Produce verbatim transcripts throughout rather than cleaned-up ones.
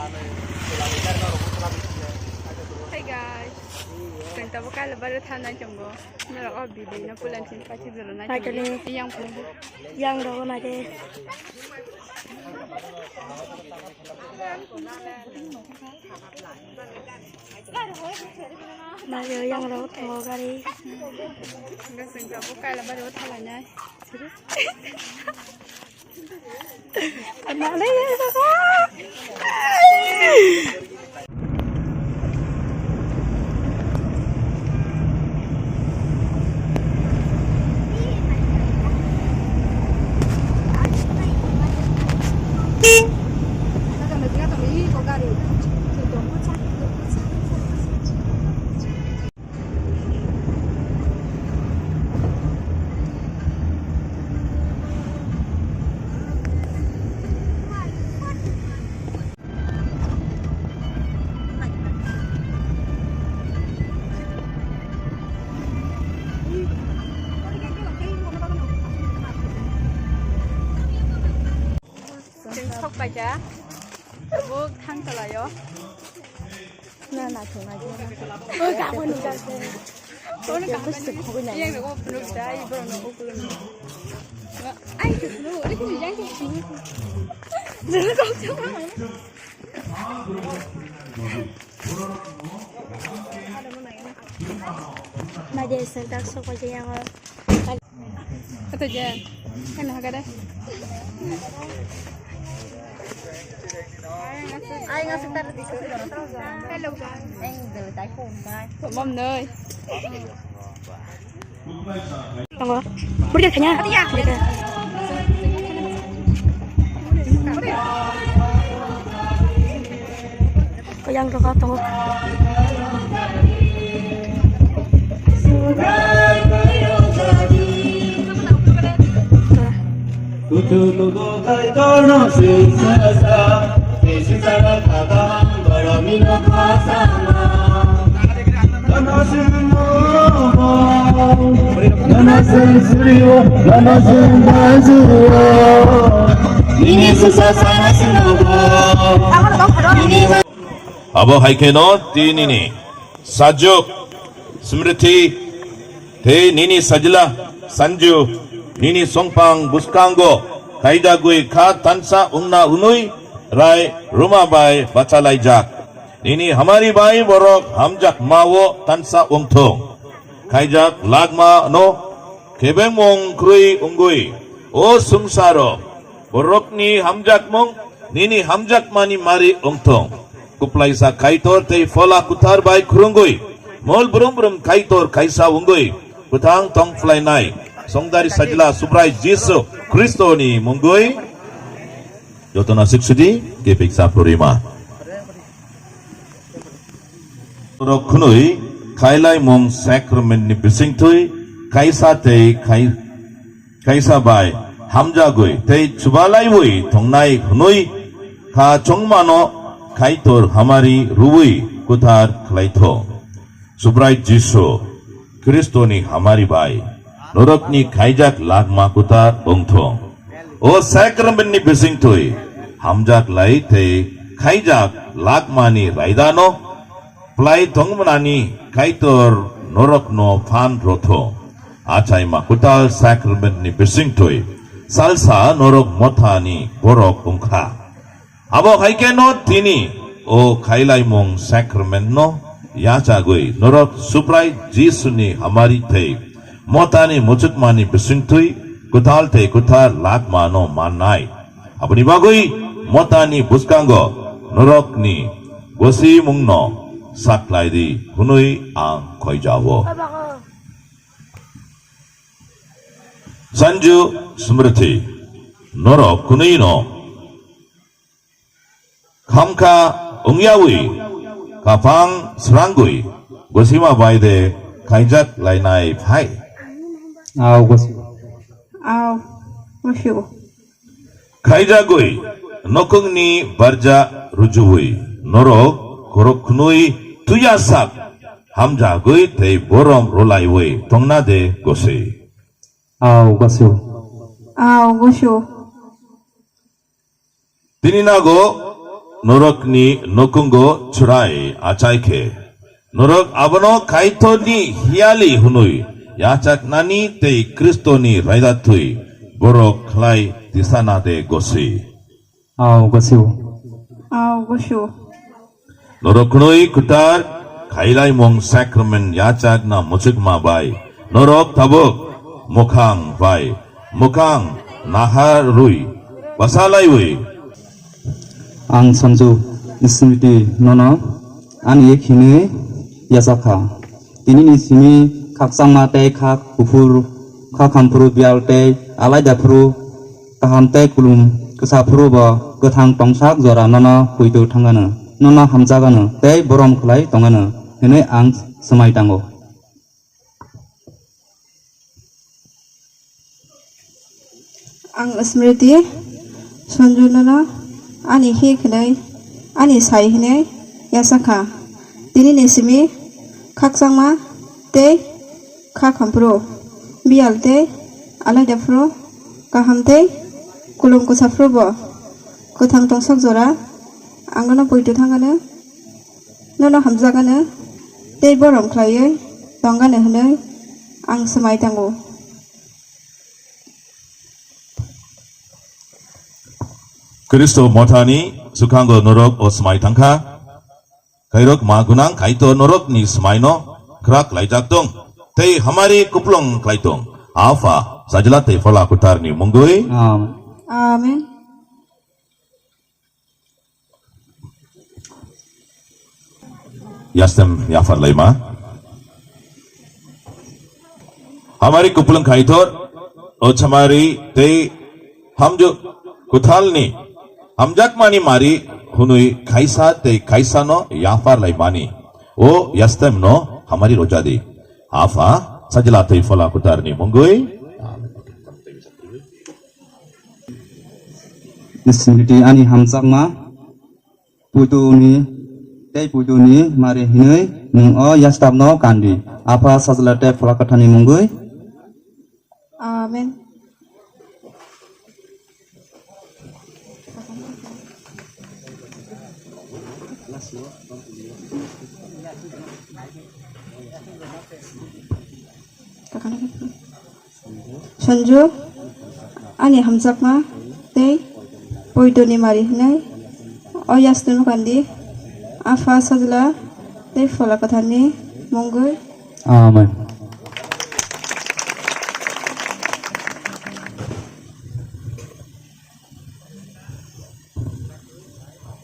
Hey guys, chwng tabuk Kailabari thanai tongo. Norok o video no puila chin pachi jora nai tongo. Yang phungo. Yang rogo nai de. Nai yang rogo tongo gari. Chwng tabuk Kailabari o thanai nai. Chwng sok paikha. Tabuk thang salaio. Na, na, thung na, thung na. O, gabo ni gabo. Kono gabo ni. Yang ko phunuk da, i borok no ko phunuk. Ai, ko phunuk, ori ko yang ko phunuk. Jelo ko phunuk. Nai de, sen tak sok ko je yang. Kata je, kan hagada. Hello. Mom noi. Tongo. Buri kanya. Yang roka tongo. Kuchukugo kaitorno swingsasa, tei swingsana khaga boromino khasama. Nono swngmo, nono swng surio, nono swng bajuo. Nini susa sana swngmo, nini. Abo hai kheno tinini. Sajwk, Smriti, tei nini sajla, Sanju, nini songphang bwskango kaijagwi kha tansa wngna hwnwi Rai Ruma bai bachalaijak. Nini hamari bai borok hamjakmao tansa wngthung. Khaijak lagmano kebengmung kwrwi wngwi o swngcharo borokni hamjakmung nini hamjakmani mari wngthung. Kwplaisa Kaitor tei Phola Kwthar bai khurungwi, mol brum brum Kaitor kaisa wngwi, kwthang tong phlainai, songdari sajla Subrai Jisu Khristoni mungwi. Jotono aswk sudi, kepik sa purima. Rok khwnwi khailaimung sacrament ni bisingtwi kaisa tei khai-, kaisa bai hamjagwi tei chubalaiwi tongnai hwnwi kha chongmano Kaitor hamari rwui kwthar khlaitho. Subrai Jisu Khristoni hamari bai norokni khaijak lagma kwthar wngtho. O sacrament ni bisingtwi hamjak lai tei khaijak lagmani raidano Plai tongmani Kaitor norokno phan rotho. Achaima kwtal sacrament ni bisingtwi salsa norok mothani borok wngkha. Abo hai kheno tini o khailaimung sacrament no yachagwi norok Subrai Jisuni hamari tei mothani muchukmani bisingtwi kwtal tei kwthar lagmano mannai. Aboni bagwi mothani bwskango norokni gosimungno saklaidi hwnwi ang khoijao. Sanju Smriti, norok kwnwino khamkha wngyawi, kaphang srangwi, gosima bai de khaijak lainai phai. Ao gosi. Ao, gosi. Khaijagwi, nokhungni barja rujuwi, norok khorok khnwi tuyasak hamjagwi tei borom rolaiwi tongna de gosi. Ao gosi. Ao gosi. Tini nago Norokni nukhungo chwrai achai khe, norok abono Kaitorni hiyali hwnwi yachaknani tei Khristoni raidatwi borok khlai tisana de gosi. Ao gosio. Ao gosio. Norok khnwi kwthar khailaimung sacrament yachakna muchukma bai norok tabuk mwkhang bai mwkhang naharwi bwsalaiwi. Ang Sanju Smriti nono ani hwnwi yachakha. Tinini simi khakchangma tei khak kuphur, khakhamphuru biyal tei alaida phuru kaham tei kulum kwsa phuru bo kwthang tongsak jora nono poito thangano, nono hamjakano tei borom khlai tongano hwnwi ang swmai tango. Ang Smriti Sanju nono ani hi hwnwi, ani sai hwnwi yachakha. Tinini simi khakchangma tei khakhamphuru, biyal tei alaida phuru, kaham tei kulum kwsa phuru bo kwthang tongsak jora ang nono poito thangano, nono hamjakano tei borom khlaiwi tongano hwnwi ang swmai tango. Khristo mothani swkango norok o swmai thangkha. Khairok ma gwnang Kaitor norokni swmaino khrak laijak tong tei hamari kuplung khlai tong. Apha, Sajla tei Phola Kwtharni mungwi. Amen. Amen. Yastem yaphar laima. Hamari kuplung Kaitor, o chamari tei hamju kuthalni hamjakmani mari hwnwi khaisa tei khaisano yaphar laimani. O yastemno hamari rojadi. Apha, Sajla tei Phola Kwtharni mungwi. Amen. Smriti ani hamjakma puituni tei puituni mari hwnwi nwng o yastabno kandi. Apha Sajla tei Phola Kwtharni mungwi. Amen. Sanju, ani hamjakma tei poitoni mari hwnwi o yasno kandi, Apha Sajla tei Phola Kwtharni mungwi. Amen.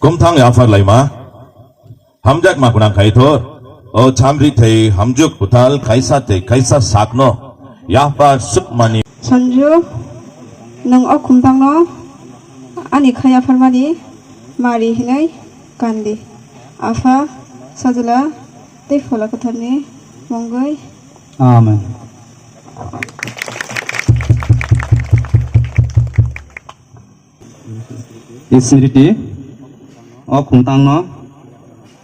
Kumthang yaphar laima. Hamjakma gwnang Kaitor, o chamri tei hamjuk kuthal khaisa tei khaisa sakno yaphar sukmani. Sanju, nwng o khumthangno ani kha yapharmani mari hwnwi kandi. Apha, Sajla tei Phola Kwtharni mungwi. Amen. Smriti, o khumthangno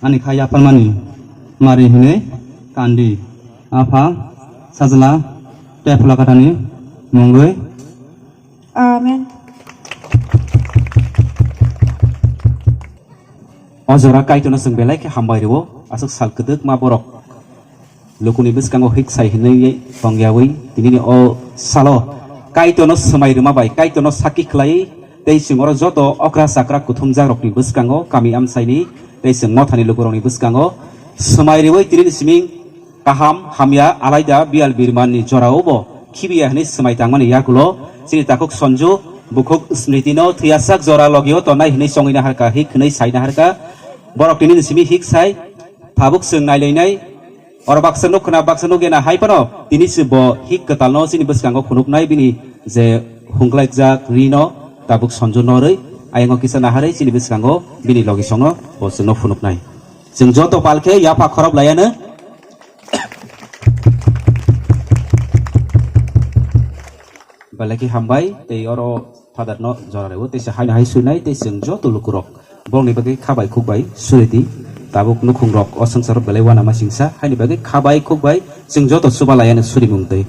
ani kha yapharmani mari hwnwi kandi, Apha, Sajla tei Phola Kwtharni mungwi. Amen. O jora Kaitorno chwng belai khe hambai rwo, aswk sal kwdwkma borok lukuni bwskango hik sai hinwi tongyawi tinini o salo Kaitorno swmai rwma bai Kaitorno sakki khlai tei chwng oro joto okra chakra kuthumjakrokni bwskango kami amchaini tei chwng mothani lukurokni bwskango swmai rwwi tinini siming kaham hamya alaida biyal birmanni jorao bo khibiya hinwi swmai tangmani yakulo chini takhuk Sonju bukhuk Smritino thwiyasak jora logio tonai hinwi chongwi naharkha hik hinwi sai naharkha borok tinini simi hik sai tabuk chwng nailainai. Oro baksa nuk khna, baksa nuk yana hai phano tini se bo hik kwtalno chini bwskango phunuknai bini je hunglaijak rino tabuk Sonju norwi ayango kisa naharwi chini bwskango bini logisongno bo chwngno phunuknai. Chwng joto pal khe yapha khorop laiano. Belai khe hambai, tei oro Father no jora rwo, tei se haino hai suinai, tei chwng joto lukurok borokni bagwi kha bai khuk bai suri di. Tabuk nukhungrok o swngcharo belai uanama singsa, haini bagwi kha bai khuk bai chwng joto chuba laiano surimung twi.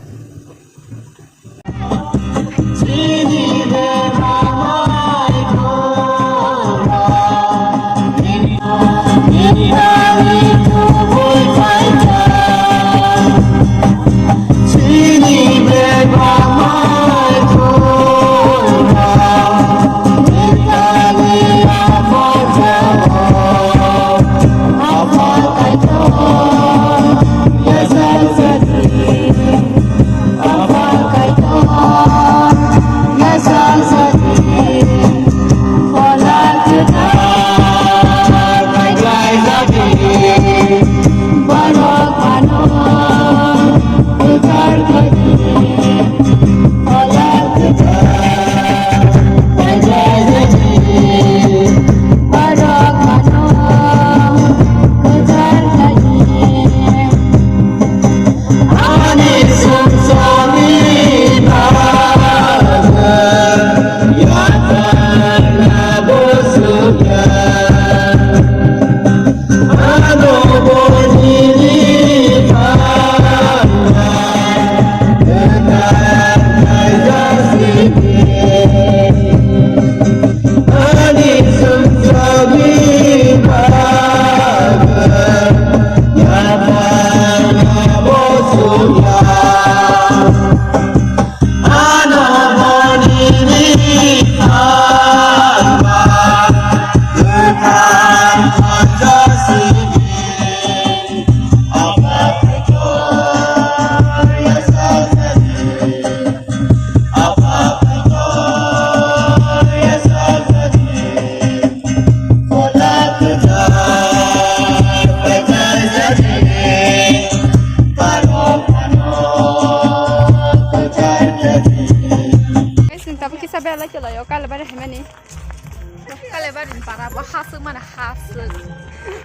Hasuk mane hasuk.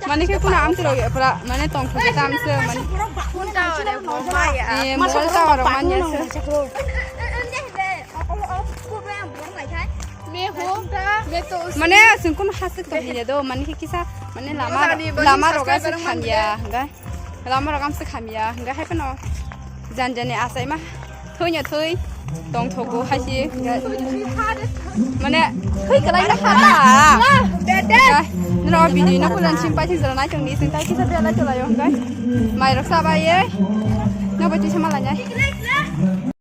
Mane khe kuna amtwi rok epra mane tong thok tamse mane. Phone tower e bo maya. Eh, mobile tower rok manya se. Mane sing kun hasuk tong hiya do mane khe kisa mane lama lama rok asuk khamya hingga. Lama rok amse khamya hingga hai phano jan jani achaima thoi no thoi tong thogo hai si mane thoi kalai na ha ta nro bini no kulan sim pai si jora nai tong ni sing tai kisa belai tolai hingga mai rok sa bai ye no bai tisa malai nai.